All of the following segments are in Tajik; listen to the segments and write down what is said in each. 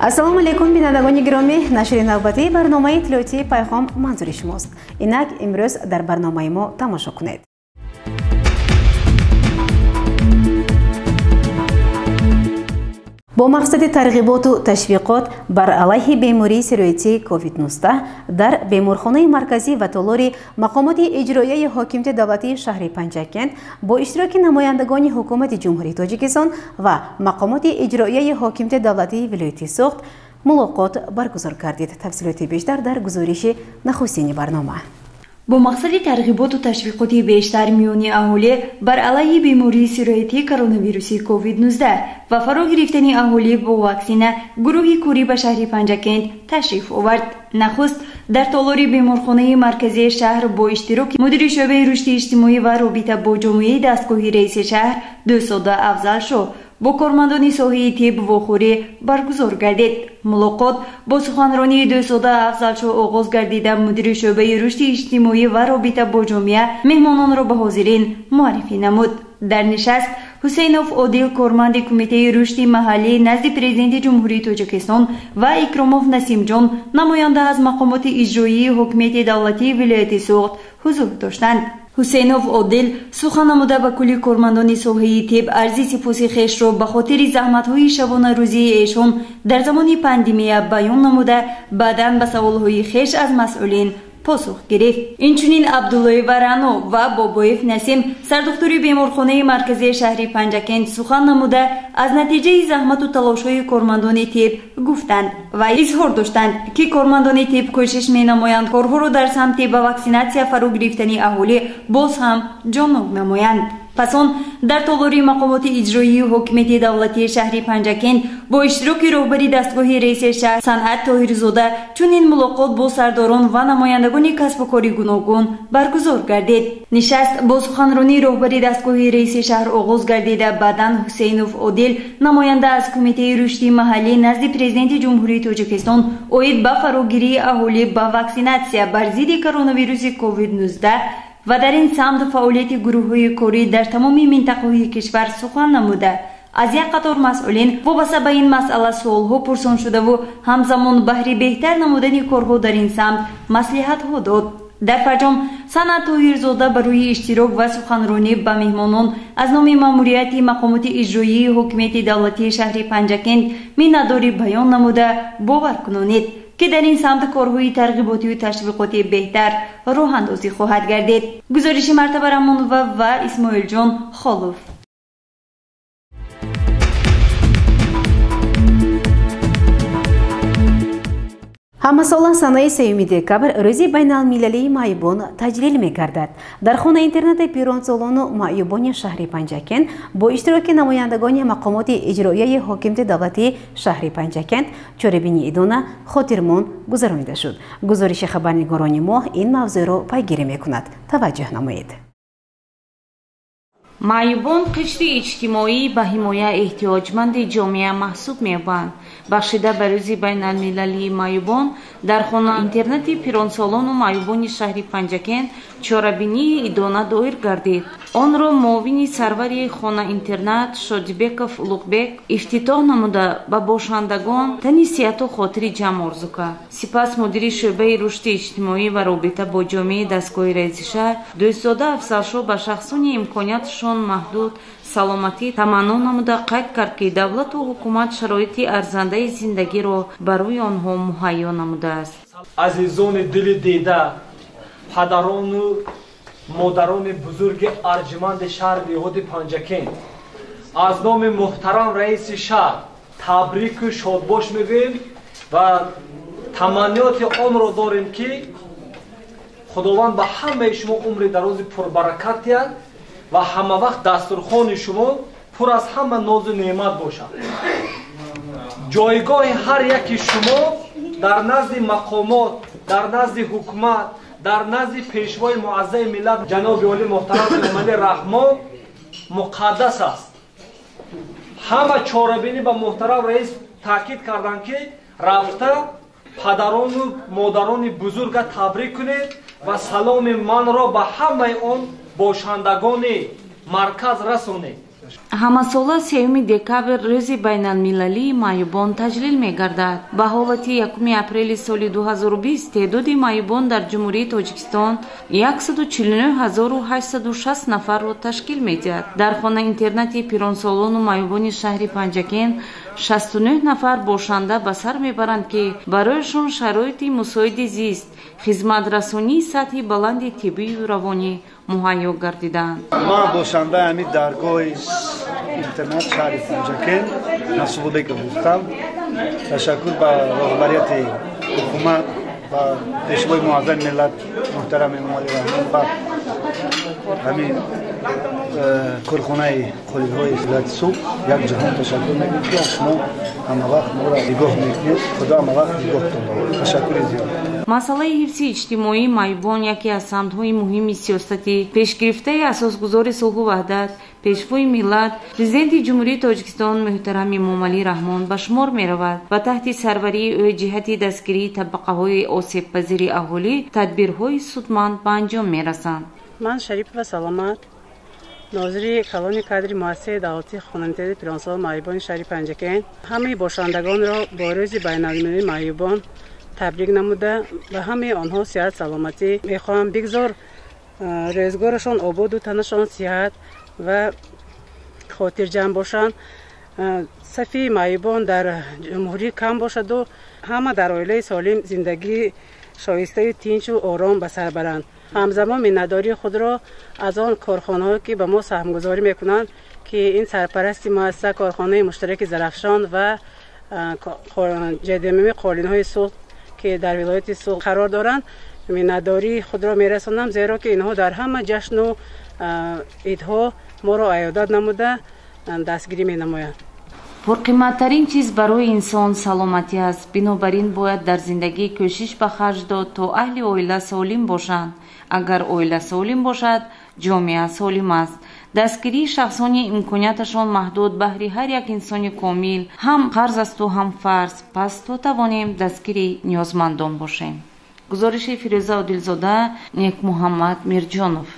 Ассалому алайкум, бинандагони гиромӣ. Нашри навбатии барномаи иттилоотии Пайғом манзури шумост. Инак имрӯз дар барномаи мо тамошо кунед. Бо мақсади тарғиботу ташвиқот бар алайҳи бемории сироятии COVID-19 дар беморхонаи марказӣ ва толори мақомоти иҷроияи ҳокимияти давлатии шаҳри Панҷакент бо иштироки намояндагони ҳукумати Ҷумҳурии Тоҷикистон ва мақомоти иҷроияи ҳокимияти давлатии вилояти Суғд мулоқот баргузор гардид. Тафсилоти бештар дар гузориши нахустини барнома. Бо мақсади тарғиботу ташвиқоти бештар миёни аҳолӣ бар алайҳи бемории сироятии коронавируси COVID-19 ва фаро гирифтани аҳолӣ бо ваксина гурӯҳи корӣ ба шаҳри Панҷакент ташриф овард. Нахуст дар толори беморхонаи марказии шаҳр бо иштироки мудири шӯъбаи рушди иҷтимоӣ ва робита бо ҷомеаи дастгоҳи раиси шаҳр Дӯстзода Афзалшоҳ бо кормандони соҳаи тиб вохӯрӣ баргузор гардид. Мулоқот бо суханронии Дӯстзода Афзалшоҳ оғоз гардида, мудири шӯъбаи рушди иҷтимоӣ ва робита бо ҷомеа меҳмононро ба ҳозирин муаррифӣ намуд. Дар нишаст Ҳусейнов Одил, корманди Кумитаи рушди маҳаллӣ назди Президенти Ҷумҳурии Тоҷикистон ва Икромов Насимҷон, намоянда аз мақомоти иҷроии ҳокимияти давлатии вилояти Суғд ҳузур доштанд. Ҳусейнов Одил сухан намуда ба кулли кормандони соҳаи тиб арзи сипоси хешро ба хотири заҳматҳои шабонарӯзии эшон дар замони пандемия баён намуда, баъдан ба саволҳои хеш аз масъулин посух гирифт. Инчунин Абдуллоева Рано ва Бобоев Насим, сардухтури беморхонаи марказии шаҳри Панҷакент сухан намуда аз натиҷаи заҳмату талошҳои кормандони тиб гуфтанд ва изҳор доштанд, ки кормандони тиб кӯшиш менамоянд корҳоро дар самти ба ваксинатсия фаро гирифтани аҳолӣ боз ҳам ҷоннок намоянд. Пас он дар толори мақомоти иҷроии ҳокимияти давлатии шаҳри Панҷакент бо иштироки роҳбари дастгоҳи раиси шаҳр Санъат Тоҳирзода чунин мулоқот бо сардорон ва намояндагони касбу кори гуногун баргузор гардид. Нишаст бо суханронии роҳбари дастгоҳи раиси шаҳр оғоз гардида, баъдан Ҳусейнов Одил, намоянда аз Кумитаи рушди маҳаллӣ назди Президенти Ҷумҳурии Тоҷикистон оид ба фарогирии аҳолӣ ба ваксинатсия бар зидди коронавируси COVID-19 ва дар ин самт фаъолияти гурӯҳҳои корӣ дар тамоми минтақаҳои кишвар сухан намуда, аз як қатор масъулин вобаста ба ин масъала суолҳо пурсон шудаву ҳамзамон баҳри беҳтар намудани корҳо дар ин самт маслиҳатҳо дод. Дар фарҷом Санъат Тоҳирзода барои иштирок ва суханронӣ ба меҳмонон аз номи маъмурияти мақомоти иҷроии ҳокимияти давлатии шаҳри Панҷакент миннатдорӣ баён намуда бовар кунонид, ки дар ин самт корҳои тарғиботию ташвиқоти беҳтар роҳандозӣ хоҳад гардид. Гузориши Мартаба Рамонова ва Исмоилҷон Холов. Ҳамасола санаи 3 декабр рӯзи байналмилалии маъюбон таҷлил мегардад. Дар хона-интернати пиронсолону маъюбони шаҳри Панҷакент бо иштироки намояндагони мақомоти иҷроияи ҳокимияти давлатии шаҳри Панҷакент чорабинии идона хотирмон гузаронида шуд. Гузориши хабарнигорони мо ин мавзӯъро пайгирӣ мекунад. Таваҷҷӯҳ намоед. Маъюбон қишри иҷтимоӣ ба ҳимоя эҳтиёҷманди ҷомеа маҳсуб меёбанд. Бахшида ба рӯзи байналмилалии маъюбон дар хона-интернати пиронсолону маъюбони шаҳри Панҷакент чорабинии идона доир гардид. Онро муовини сарвари хона-интернат Шодибеков Улуғбек ифтитоҳ намуда ба бошандагон тани сиҳату хотири ҷамъ орзу кард. Сипас мудири шӯъбаи рушди иҷтимоӣ ва робита бо ҷомеаи дастгоҳи раиси шаҳр Дӯстзода Афзалшоҳ ба шахсони имкониятшон маҳдуд саломатӣ таманно намуда қайд кард, ки давлату ҳукумат шароити арзандаи зиндагиро барои онҳо муҳайё намудааст. Азизони дили дида, падарону модарони бузурги арҷманди шаҳри деҳоти Панҷакент, аз номи муҳтарам раиси шаҳр табрику шодбош мегӯем ва таманниёти онро дорем, ки Худованд ба ҳамаи шумо умри дарози пурбаракат диҳад ва ҳамавақт дастурхони шумо пур аз ҳама нозу неъмат бошад. Ҷойгоҳи ҳар яки шумо дар назди мақомот, дар назди ҳукумат, дар назди пешвои муаззаи миллат ҷаноби олӣ муҳтарам Эмомалӣ Раҳмон муқаддас аст. Ҳама чорабинӣ ба муҳтарам раис таъкид карданд, ки рафта падарону модарони бузурга табрик кунед ва саломи манро ба ҳамаи он бошандагони марказ расонед. Ҳамасола 3 декабр рӯзи байналмилалии маъюбон таҷлил мегардад. Ба ҳолати 1 апрели соли 2020 теъдоди маъюбон дар Ҷумҳурии Тоҷикистон 149 860 нафарро ташкил медиҳад. Дар хона-интернати пиронсолону маъюбони шаҳри Панҷакент 69 нафар бошанда ба сар мебаранд, ки барояшон шароити мусоиди зист, хизматрасонии сатҳи баланди тиббию равонӣ муҳайё гардидаанд. Ман бошандаи ҳамин даргоҳи интернат шаҳри Панҷакент Насубулбеков Рустам. Ташаккур ба роҳбарияти ҳукумат ва пешвои муаззами миллат муҳтарам Эмомалӣ Раҳмон ба ҳамин корхонаи қолинҳои вилояти Суғд як ҷаҳон ташаккур мекунем, ки шумо ҳамавақт моро нигоҳ мекунед. Худо ҳамавақт нигоҳтон дорад. Ташаккури зиёд. Масъалаи ҳифзи иҷтимоии маъюбон яке аз самтҳои муҳими сиёсати пешгирифтаи асосгузори сулҳу ваҳдат, пешвои миллат, Президенти Ҷумҳурии Тоҷикистон муҳтарам Эмомалӣ Раҳмон ба шумор меравад ва таҳти сарварии ӯ ҷиҳати дастгирии табақаҳои осебпазири аҳолӣ тадбирҳои судманд ба анҷом мерасанд. Ман Шарипова Саломат, нозири калони кадри муассисаи давлатии хонаинтернати пиронсолон маъюбони шаҳри Панҷакент, ҳамаи бошандагонро бо рӯзи байналмилалии маъюбон табрик намуда, ба ҳамаи онҳо сиҳат саломатӣ мехоҳам. Бигзор рӯзгорашон ободу танашон сиҳат ва хотирҷамъ бошанд. Сафи маъюбон дар ҷумҳурӣ кам бошаду ҳама дар оилаи солим зиндагии шоистаю тинчу ором ба сар баранд. Ҳамзамон миннатдории худро аз он корхонаҳое, ки ба мо саҳмгузорӣ мекунанд, ки ин сарпарасти муассиса корхонаи муштараки Зарафшон ва ҶДМ қолинҳои Суғд, ки дар вилояти Суғд қарор доранд, миннатдории худро мерасонам, зеро ки инҳо дар ҳама ҷашну идҳо моро аёдат намуда дастгирӣ менамоянд. Пурқиматтарин чиз барои инсон саломатӣ аст. Бинобар ин бояд дар зиндагӣ кӯшиш ба харҷ дод, то аҳли оила солим бошанд. Агар оила солим бошад, ҷомеа солим аст. Дастгирии шахсони имконияташон маҳдуд баҳри ҳар як инсони комил ҳам қарз асту ҳам фарз. Пас то тавонем, дастгири ниёзмандон бошем. Гузориши Фирӯза Одилзода, Некмуҳаммад Мирҷонов.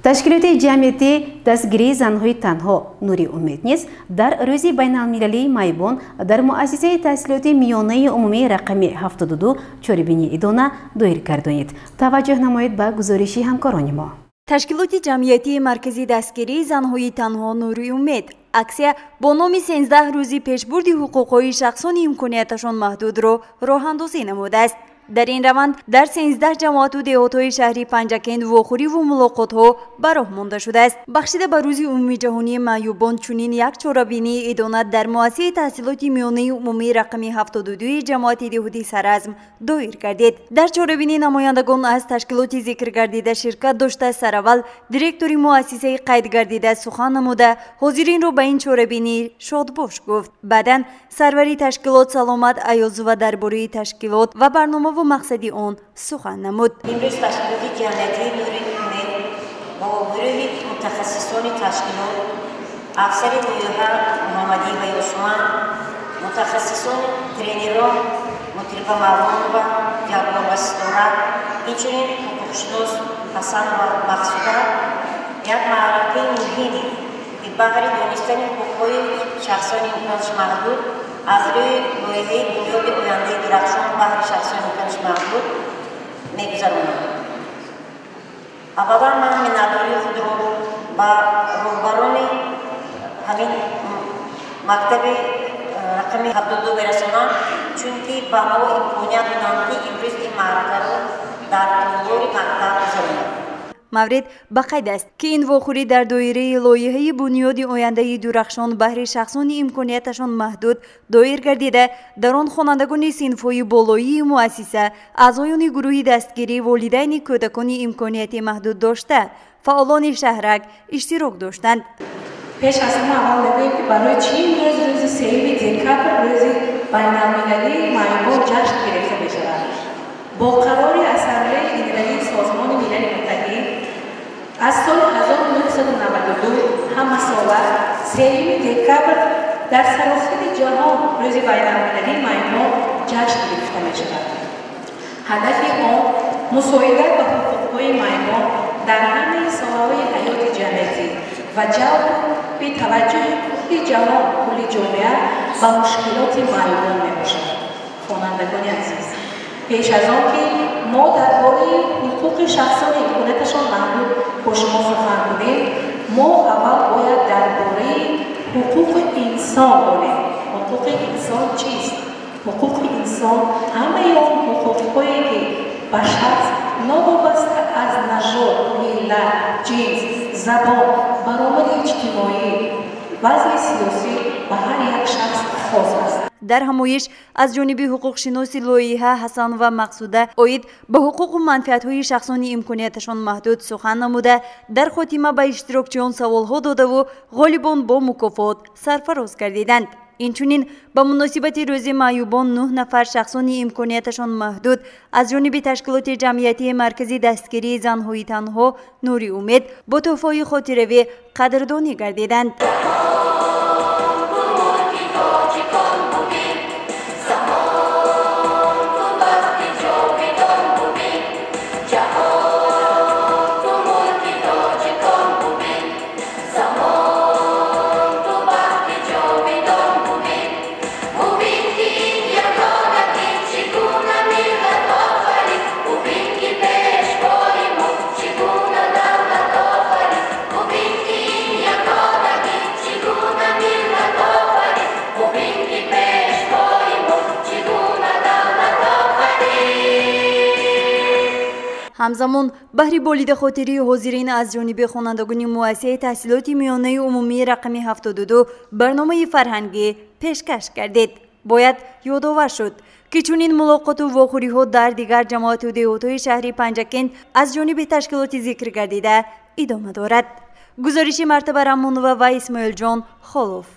Ташкилоти ҷамъиятии дастгирии занҳои танҳо «Нури умед» низ дар рӯзи байналмилалии маъюбон дар муассисаи таҳсилоти миёнаи умумии рақами 72 чорабинии идона доир гардонид. Таваҷҷӯҳ намоед ба гузориши ҳамкорони мо. Ташкилоти ҷамъиятии марказии дастгирии занҳои танҳо «Нури умед» аксия бо номи 13 рӯзи пешбурди ҳуқуқҳои шахсони имконияташон маҳдудро роҳандозӣ намудааст. Дар ин раванд дар 13 ҷамоату деҳотҳои шаҳри Панҷакент вохӯриву мулоқотҳо ба роҳ монда шудааст. Бахшида ба рӯзи умумиҷаҳонии маъюбон чунин як чорабинии идона дар муассисаи таҳсилоти миёнаи умумии рақами 72 ҷамоати деҳоти Саразм доир гардид. Дар чорабинӣ намояндагон аз ташкилоти зикргардида ширкат дошта, сараввал директори муассисаи қайдгардида сухан намуда, ҳозиринро ба ин чорабинӣ шодбош гуфт. Баъдан сарвари ташкилот Саломат Аёзова дар бораи ташкилот ва барномаву мақсади он сухан намуд. Имрӯз ташкилоти ҷамъиятии «Нури умед» бо гурӯҳи мутахассисони ташкилот, афсари лоиҳа Муҳаммадиева Ёсуман, мутахассисони тренерон Мутриба Мавлонова, Ҷабборова Ситора, инчунин ҳуқуқшинос Ҳасанова Мақсуда як маъракаи муҳим, ки баҳри донистани ҳуқуқҳои шахсони имконаш маҳдуд аз рӯи лоиҳаи бунёди ояндаи дурахшон баҳри шахсони имконаш маҳдуд мегузаронанд. Аввалан ман миннатдории худро ба роҳбарони ҳамин мактаби рақами 72 мерасонам, чунки ба мо имконият доданд, ки имрӯз ин маъракаро дар толори мактаб гузаронем. Маврид ба қайд аст, ки ин вохӯрӣ дар доираи лоиҳаи бунёди ояндаи дурахшон баҳри шахсони имконияташон маҳдуд доир гардида, дар он хонандагони синфҳои болоии муассиса, аъзоёни гурӯҳи дастгирӣ, волидайни кӯдакони имконияти маҳдуд дошта, фаъолони шаҳрак иштирок доштанд. Пеш аз ҳама аввал мегӯем, ки барои чӣ имрӯз рӯзи 3 декабр, рӯзи байналмилалии маъюбон ҷашн гирифта мешавад. Бо қарори Ассамблеяи Генералии Созмони Милали Муттаҳид. Аз соли 1992 ҳамасола 3 декабр дар саросари ҷаҳон рӯзи байналмилалии маъюбон ҷашн гирифта мешавад. Ҳадафи он мусоидат ба ҳуқуқҳои маъюбон дар ҳамаи соҳаҳои ҳаёти ҷамъиятӣ ва ҷалби таваҷҷӯҳи кулли ҷаҳон, кулли ҷомеа ба мушкилоти маъюбон мебошад. Хонандагони азиз, пеш аз он ки мо дар бораи ҳуқуқи шахсони имконияташон маҳдуд бо шумо сухан кунем, мо аввал бояд дар бораи ҳуқуқи инсон донем. Ҳуқуқи инсон чист? Ҳуқуқи инсон ҳамаи он ҳуқуқҳое ки ба шахс новобаста аз нажод, миллат, ҷинс, забон, баромади иҷтимоӣ, вазъи сиёсӣ ба ҳар як шахс хос аст. Дар ҳамоиш аз ҷониби ҳуқуқшиноси лоиҳа Ҳасанова Мақсуда оид ба ҳуқуқу манфиатҳои шахсони имконияташон маҳдуд сухан намуда, дар хотима ба иштирокчиён саволҳо додаву ғолибон бо мукофот сарфароз гардиданд. Инчунин ба муносибати рӯзи маъюбон 9 нафар шахсони имконияташон маҳдуд аз ҷониби ташкилоти ҷамъиятии маркази дастгирии занҳои танҳо Нури Умед бо тӯҳфаҳои хотиравӣ қадрдонӣ гардиданд. Ҳамзамон баҳри болидахотирии ҳозирин аз ҷониби хонандагони муассисаи таҳсилоти миёнаи умумии рақами 72 барномаи фарҳангӣ пешкаш гардид. Бояд ёдовар шуд, ки чунин мулоқоту вохӯриҳо дар дигар ҷамоату деҳотҳои шаҳри Панҷакент аз ҷониби ташкилоти зикр гардида идома дорад. Гузориши Мартаба Рамонова ва Исмоилҷон Холов.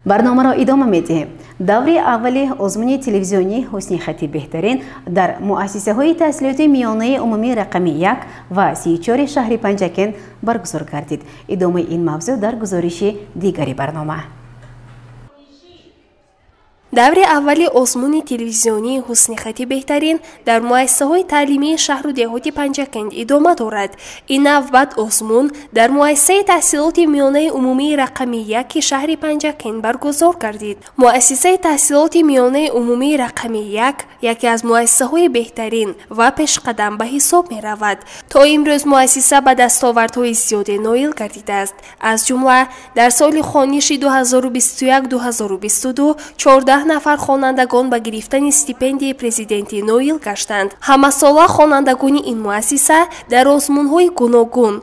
Барномаро идома медиҳем. Даври аввали озмуни телевизионии ҳусни хати беҳтарин дар муассисаҳои таҳсилоти миёнаи умумии рақами 1 ва 34 шаҳри Панҷакент баргузор гардид. Идомаи ин мавзӯъ дар гузориши дигари барнома. Даври аввали озмуни телевизионии ҳусни хати беҳтарин дар муассисаҳои таълимии шаҳру деҳоти Панҷакент идома дорад. Ин навбат озмун дар муассисаи таҳсилоти миёнаи умумии рақами 1 шаҳри Панҷакент баргузор гардид. Муассисаи таҳсилоти миёнаи умумии рақами 1 яке аз муассисаҳои беҳтарин ва пешқадам ба ҳисоб меравад. То имрӯз муассиса ба дастовардҳои зиёде ноил гардидааст. Аз ҷумла дар соли хониши 2021-2022 14 нафар хонандагон ба гирифтани стипендияи президентӣ ноил гаштанд. Ҳамасола хонандагони ин муассиса дар озмунҳои гуногун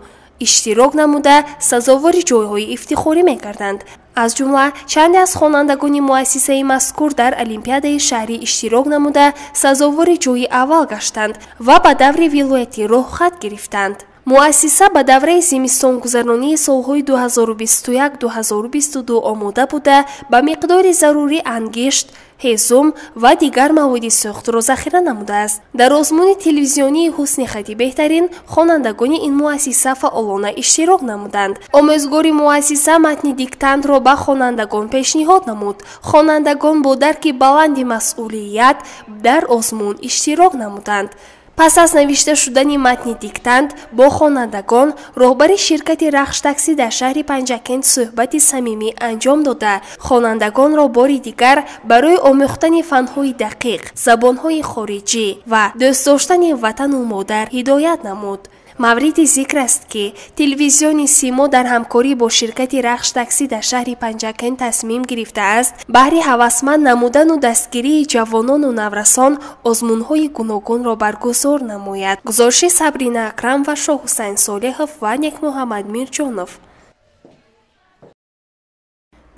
иштирок намуда сазовори ҷойҳои ифтихорӣ мегарданд. Аз ҷумла чанде аз хонандагони муассисаи мазкур дар олимпиадаи шаҳрӣ иштирок намуда сазовори ҷойи аввал гаштанд ва ба даври вилоятӣ роҳхат гирифтанд. Муассиса ба давраи зимистонгузаронии солҳои 2021-2022 омода буда, ба миқдори зарурӣ ангишт, ҳезум ва дигар маводи сӯхтро захира намудааст. Дар озмуни телевизионии ҳусни хати беҳтарин хонандагони ин муассиса фаъолона иштирок намуданд. Омӯзгори муассиса матни диктантро ба хонандагон пешниҳод намуд. Хонандагон бо дарки баланди масъулият дар озмун иштирок намуданд. Пас аз навишта шудани матни диктант бо хонандагон, роҳбари ширкати Рахш-таксӣ дар шаҳри Панҷакент суҳбати самимӣ анҷом дода, хонандагонро бори дигар барои омӯхтани фанҳои дақиқ, забонҳои хориҷӣ ва дӯст доштани ватану модар ҳидоят намуд. Мавриди зикр аст, ки телевизиони Симо дар ҳамкорӣ бо ширкати Рахш-таксӣ дар шаҳри Панҷакент тасмим гирифтааст баҳри ҳавасманд намудану дастгирии ҷавонону наврасон озмунҳои гуногунро баргузор намояд. Гузориши Сабрина Акрам ва Шоҳҳусайн Солеҳов ва Некмуҳаммад Мирҷонов.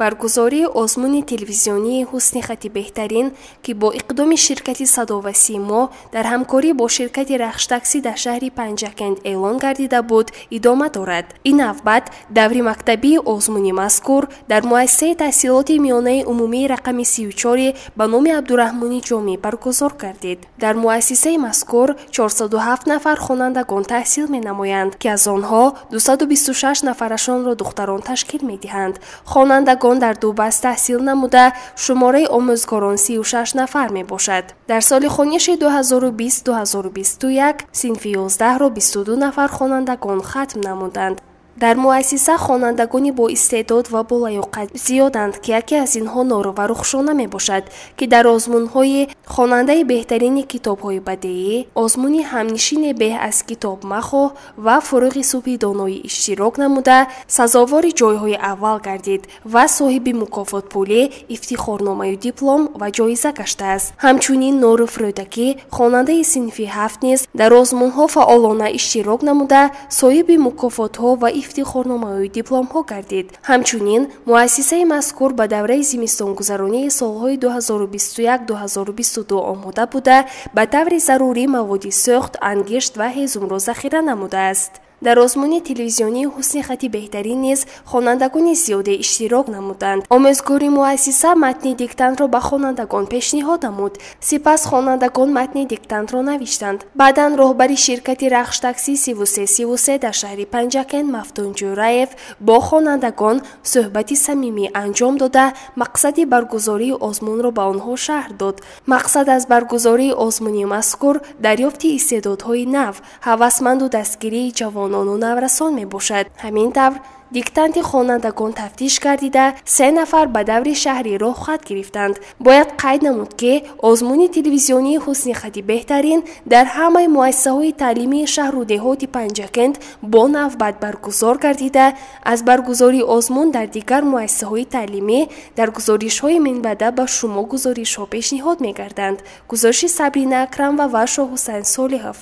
Баргузории озмуни телевизионии ҳусни хати беҳтарин, ки бо иқдоми ширкати Садо ва Симо дар ҳамкорӣ бо ширкати Рахштаксӣ дар шаҳри Панҷакент эълон гардида буд, идома дорад. Ин навбат даври мактабии озмуни мазкур дар муассисаи таҳсилоти миёнаи умумии рақами 34 ба номи Абдураҳмони Ҷомӣ баргузор гардид. Дар муассисаи мазкур 407 нафар хонандагон таҳсил менамоянд, ки аз онҳо 226 нафарашонро духтарон ташкил медиҳанд. Хонандагон дар ду баст таҳсил намуда, шумораи омӯзгорон 36 нафар мебошад. Дар соли хониши 2020-2021 синфи 11-ро 22 нафар хонандагон хатм намуданд. Дар муассиса хонандагони боистеъдод ва болаёқат зиёданд, ки яке аз инҳо Норова Рухшона мебошад, ки дар озмунҳои хонандаи беҳтарини китобҳои бадеӣ, озмуни ҳамнишине беҳ аз китоб махоҳ ва фуруғи субҳи доноӣ иштирок намуда, сазовори ҷойҳои аввал гардид ва соҳиби мукофотпулӣ, ифтихорномаю диплом ва ҷоиза гаштааст. Ҳамчунин Норов Рӯдакӣ, хонандаи синфи 7 низ дар озмунҳо фаъолона иштирок намуда, соҳиби мукофотҳо ва ифтихорномаҳои дипломҳо гардид. Ҳамчунин муассисаи мазкур ба давраи зимистонгузаронии солҳои 2021-2022 омода буда, ба таври зарурӣ маводи сӯхт, ангишт ва ҳезумро захира намудааст. Дар озмуни телевизионии ҳусни хати беҳтарин низ хонандагони зиёде иштирок намуданд. Омӯзгори муассиса матни диктантро ба хонандагон пешниҳод намуд. Сипас хонандагон матни диктантро навиштанд. Баъдан роҳбари ширкати Рахштаксӣ 3333 дар шаҳри Панҷакент Мафтун Ҷӯраев бо хонандагон суҳбати самимӣ анҷом дода, мақсади баргузории озмунро ба онҳо шарҳ дод. Мақсад аз баргузории озмуни мазкур дарёфти истеъдодҳои нав, ҳавасманду дастгирии ҷавон ону наврасон мебошад. Ҳамин тавр диктанти хонандагон тафтиш гардида, 3 нафар ба даври шаҳрӣ роҳхат гирифтанд. Бояд қайд намуд, ки озмуни телевизионии ҳусни хати беҳтарин дар ҳамаи муассисаҳои таълимии шаҳру деҳоти Панҷакент бо навбат баргузор гардида, аз баргузории озмун дар дигар муассисаҳои таълимӣ дар гузоришҳои минбаъда ба шумо гузоришҳо пешниҳод мегарданд. Гузориши Сабрина Акрамова ва Шоҳҳусайн Солиҳов.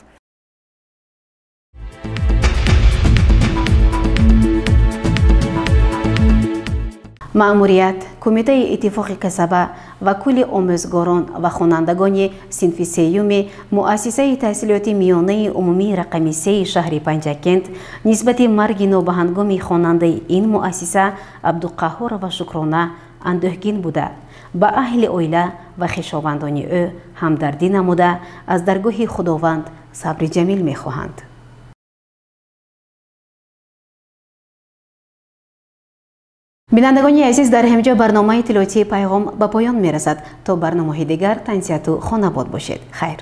Маъмурият, Кумитаи иттифоқи касаба ва кулли омӯзгорон ва хонандагони синфи сеюми муассисаи таҳсилоти миёнаи умумии рақами 3 шаҳри Панҷакент нисбати марги нобаҳангоми хонандаи ин муассиса Абдуқаҳҳорова Шукрона андӯҳгин буда, ба аҳли оила ва хешовандони ӯ ҳамдардӣ намуда, аз даргоҳи Худованд сабри ҷамил мехоҳанд. Бинандагони азиз, дар ҳамҷо барномаи иттилоотии Пайғом ба поён мерасад. То барномаҳои дигар тансиҳату хонабод бошед. Хайр.